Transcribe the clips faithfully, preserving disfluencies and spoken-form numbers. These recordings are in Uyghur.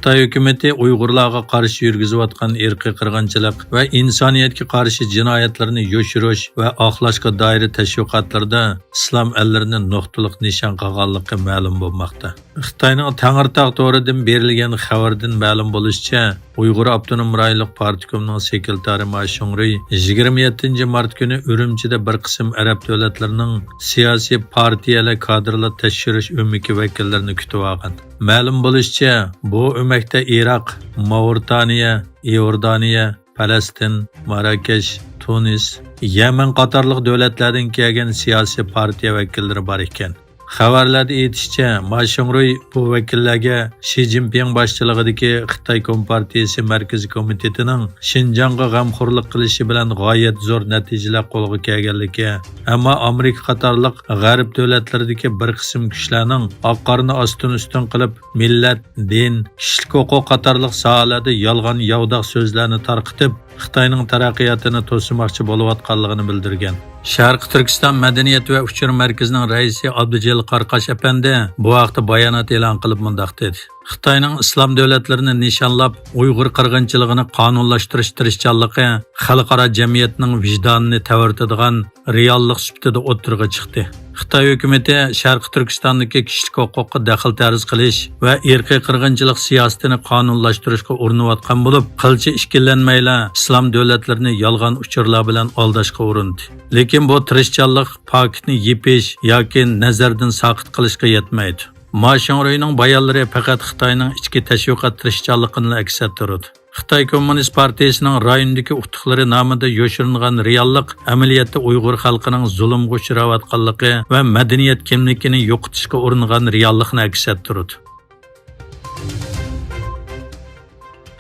خىتاي ھۆكۈمىتى ئۇيغۇرلارغا قارشى يۈرگۈزۈۋاتقان ئىرقىي قىرغىنچىلىق ۋە ئىنسانىيەتكە قارشى جىنايەتلىرىنى يوشۇرۇش ۋە ئاقلاشقا دائىر تەشۋىقاتلىرىدا ئىسلام ئەللىرىنى نۇقتىلىق نىشان قىلغانلىقى مەلۇم بولماقتا. خىتاينىڭ تەڭرىتاغ تورىدىن بېرىلگەن خەۋەردىن مەلۇم بولۇشىچە، ئۇيغۇر ئاپتونوم رايونلۇق پارتكومنىڭ سېكرېتارى ما شۇڭرۇي يىگىرمە يەتتىنچى مارت كۈنى ئۈرۈمچىدە بىر قىسىم ئەرەب دۆلەتلىرىنىڭ سىياسىي پارتىيەلەر كادىرلار تەكشۈرۈش ئۆمىكى ۋەكىللىرىنى كۈتۈۋالغان. مەلۇم بولۇشىچە، بۇ ئۆمەكتە ئىراق، ماۋرىتانىيە، ئىئوردانىيە، پەلەستىن، ماراكەش، تۇنىس، يەمەن قاتارلىق دۆلەتلەردىن كەلگەن سىياسىي پارتىيە ۋەكىللىرى بار ئىكەن. خەۋەرلەردە ئېيتىشىچە، ما شۇڭرۇي بۇ ۋەكىللەرگە شى جىنپىڭ باشچىلىقىدىكى خىتاي كومپارتىيىسى مەركىزىي كومىتېتىنىڭ شىنجاڭغا غەمخورلۇق قىلىشى بىلەن غايەت زور نەتىجىلەر قولغا كەلگەنلىكى، ئەمما ئامېرىكا قاتارلىق غەرب دۆلەتلىرىدىكى بىر قىسىم كۈچلەرنىڭ ئاق-قارىنى ئاستىن-ئۈستۈن قىلىپ، مىللەت، دىن، كىشىلىك ھوقۇق قاتارلىق ساھەلەردە يالغان ياۋىداق سۆزلەرنى تارقىتىپ، خىتاينىڭ تەرەققىياتىنى توسىماقچى بولۇۋاتقانلىقىنى بىلدۈرگەن. شەرقىي تۈركىستان مەدەنىيەت ۋە ئۇچۇر مەركىزىنىڭ رەئىسى ئابدۇجېلىل قاراقاش ئەپەندى بۇ ھەقتە بايانات ئېلان قىلىپ مۇنداق دېدى: خىتاينىڭ ئىسلام دۆلەتلىرىنى نىشانلاپ، ئۇيغۇر قىرغىنچىلىقىنى قانۇنلاشتۇرۇش تىرىشچانلىقى خەلقئارا جەمئىيەتنىڭ ۋىجدانىنى تەۋرىتىدىغان رېئاللىق سۈپىتىدە ئوتتۇرىغا چىقتى. خىتاي ھۆكۈمىتى شەرقىي تۈركىستاندىكى كىشىلىك ھوقۇققا دەخلى تەرۇز قىلىش ۋە ئىرقىي قىرغىنچىلىق سىياسىتىنى قانۇنلاشتۇرۇشقا ئۇرۇنۇۋاتقان بولۇپ، قىلچە ئىككىلەنمەيلا ئىسلام دۆلەتلىرىنى يالغان ئۇچۇرلار بىلەن ئالداشقا ئۇرۇندى. لېكىن بۇ تىرىشچانلىق پاكىتنى يېپىش ياكى نەزەردىن ساقىت قىلىشقا يەتمەيدۇ. ما شۇڭرۇينىڭ بايانلىرى پەقەت خىتاينىڭ ئىچكى تەشۋىقات تىرىشچانلىقىنىلا ئەكس ئەتتۈرىدۇ. خىتاي كوممۇنىست پارتىيىسىنىڭ رايوندىكى ئۇتۇقلىرى نامىدا يوشۇرۇنغان رېئاللىق ئەمەلىيەتتە ئۇيغۇر خەلقىنىڭ زۇلۇمغا ئۇچراۋاتقانلىقى ۋە مەدەنىيەت كىملىكىنى يوقىتىشقا ئۇرۇنغان رېئاللىقنى ئەكس ئەتتۈرىدۇ.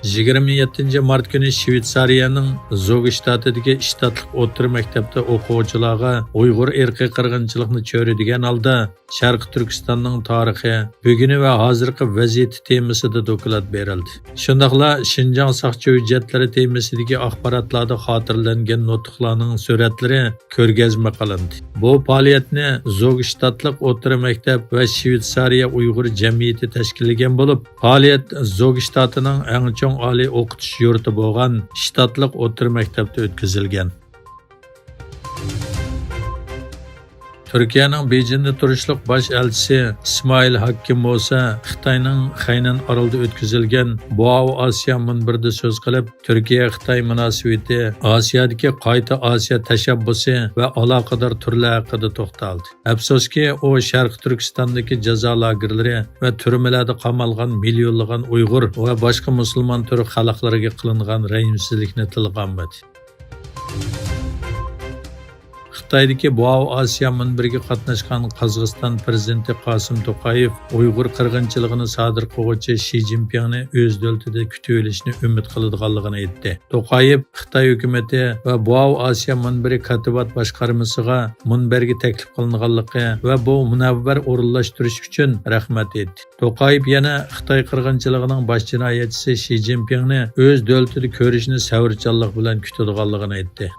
يىگىرمە يەتتىنچى مارت كۈنى شۋېتسارىيەنىڭ زوگ شتاتىدىكى شتاتلىق ئوتتۇرا مەكتەپتە ئوقۇغۇچىلارغا ئۇيغۇر ئىرقىي قىرغىنچىلىقنى چۆرىدىگەن ھالدا شەرقىي تۈركىستاننىڭ تارىخى، بۈگۈنى ۋە ھازىرقى ۋەزىيىتى تېمىسىدا دوكلات بېرىلدى. شۇنداقلا شىنجاڭ ساقچى ھۆججەتلىرى تېمىسىدىكى ئاخباراتلاردا خاتىرىلەنگەن نۇتۇقلارنىڭ سۈرەتلىرى كۆرگەزمە قىلىندى. بۇ پائالىيەتنى زوگ شتاتلىق ئوتتۇرا مەكتەپ ۋە شۋېتسارىيە ئۇيغۇر جەمئىيىتى تەشكىللىگەن بولۇپ، پائالىيەت زوگ شتاتىنىڭ ئەڭ چوڭ ئالىي ئوقۇتۇش يۇرتى بولغان شتاتلىق ئوتتۇرا مەكتەپتە ئۆتكۈزۈلگەن. تۈركىيەنىڭ بېيجىڭدا تۇرۇشلۇق باش ئەلچىسى ئىسمائىل ھاكىم بولسا خىتاينىڭ خەينەن ئارىلىدا ئۆتكۈزۈلگەن بوئاۋ ئاسىيا مۇنبىرىدا سۆز قىلىپ، تۈركىيە خىتاي مۇناسىۋىتى ئاسىيادىكى قايتا ئاسىيا تەشەببۇسى ۋە ئالاقىدار تۈرلەر ھەققىدە توختالدى. ئەپسۇسكى، ئۇ شەرقىي تۈركىستاندىكى جازا لاگېرلىرى ۋە تۈرمىلەردە قامالغان مىليونلىغان ئۇيغۇر ۋە باشقا مۇسۇلمان تۈرك خەلقلىرىگە قىلىنغان رەھىمسىزلىكنى تىلغا ئالمىدى. خىتايدىكى بوئاۋ ئاسىيا مۇنبىرىگە قاتناشقان قازاقىستان پىرېزىدېنتى قاسىم توقايېۋ ئۇيغۇر قىرغىنچىلىقىنى سادىر قىلغۇچى شى جىنپىڭنى ئۆز دۆلىتىدە كۈتۈۋېلىشنى ئۈمىد قىلىدىغانلىقىنى ئېيتتى. توقايېۋ خىتاي ھۆكۈمىتى ۋە بوئاۋ ئاسىيا مۇنبىرى كاتىبات باشقارمىسىغا مۇنبەرگە تەكلىپ قىلىنغانلىقى ۋە بۇ مۇنەۋۋەر ئورۇنلاشتۇرۇش ئۈچۈن رەھمەت ئېيتتى. توقايېۋ يەنە خىتاي قىرغىنچىلىقىنىڭ باش جىنايەتچىسى شى جىنپىڭنى ئۆز دۆلىتىدە كۆرۈشنى سەۋرچانلىق بىلەن كۈتىدىغانلىقىنى ئېيتتى.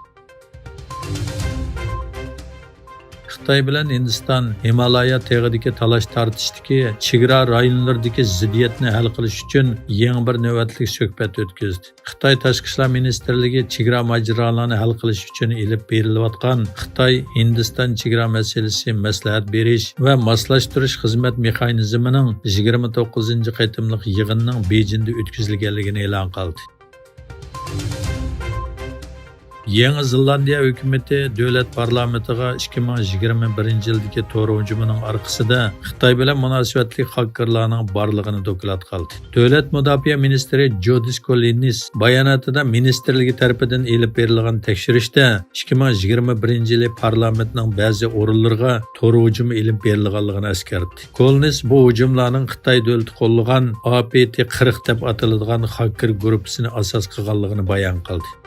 خىتاي بىلەن ھىندىستان ھىمالايا تېغىدىكى تالاش-تارتىشتىكى چېگرا رايونلىرىدىكى زىددىيەتنى ھەل قىلىش ئۈچۈن يېڭى بىر نۆۋەتلىك سۆھبەت ئۆتكۈزدى. خىتاي تاشقى ئىشلار مىنىستىرلىكى چېگرا ماجىرالارنى ھەل قىلىش ئۈچۈن ئېلىپ بېرىلىۋاتقان خىتاي-ھىندىستان چېگرا مەسىلىسى مەسلىھەت بېرىش ۋە ماسلاشتۇرۇش خىزمەت مېخانىزمىنىڭ يىگىرمە توققۇزىنچى قېتىملىق يىغىنىنىڭ بېيجىڭدا ئۆتكۈزۈلگەنلىكىنى ئېلان قىلدى. يېڭى زېلاندىيە ھۆكۈمىتى دۆلەت پارلامېنتىغا ئىككى مىڭ يىگىرمە بىرىنچى يىلدىكى تور ھۇجۇمىنىڭ ئارقىسىدا خىتاي بىلەن مۇناسىۋەتلىك خاككېرلارنىڭ بارلىقىنى دوكلات قىلدى. دۆلەت مۇداپىئە مىنىستىرى جودىس كوللىنس باياناتىدا مىنىستىرلىكى تەرىپىدىن ئېلىپ بېرىلغان تەكشۈرۈشتە ئىككى مىڭ يىگىرمە بىرىنچى يىلى پارلامېنتنىڭ بەزى ئورۇنلىرىغا تور ھۇجۇمى ئېلىپ بېرىلغانلىقىنى ئەسكەرتتى. كوللىنس بۇ ھۇجۇملارنىڭ خىتاي دۆلىتى قوللىغان ئا پې تې قىرىق دەپ ئاتىلىدىغان خاككېر گۇرۇپپىسىنى ئاساس قىلغانلىقىنى بايان قىلدى.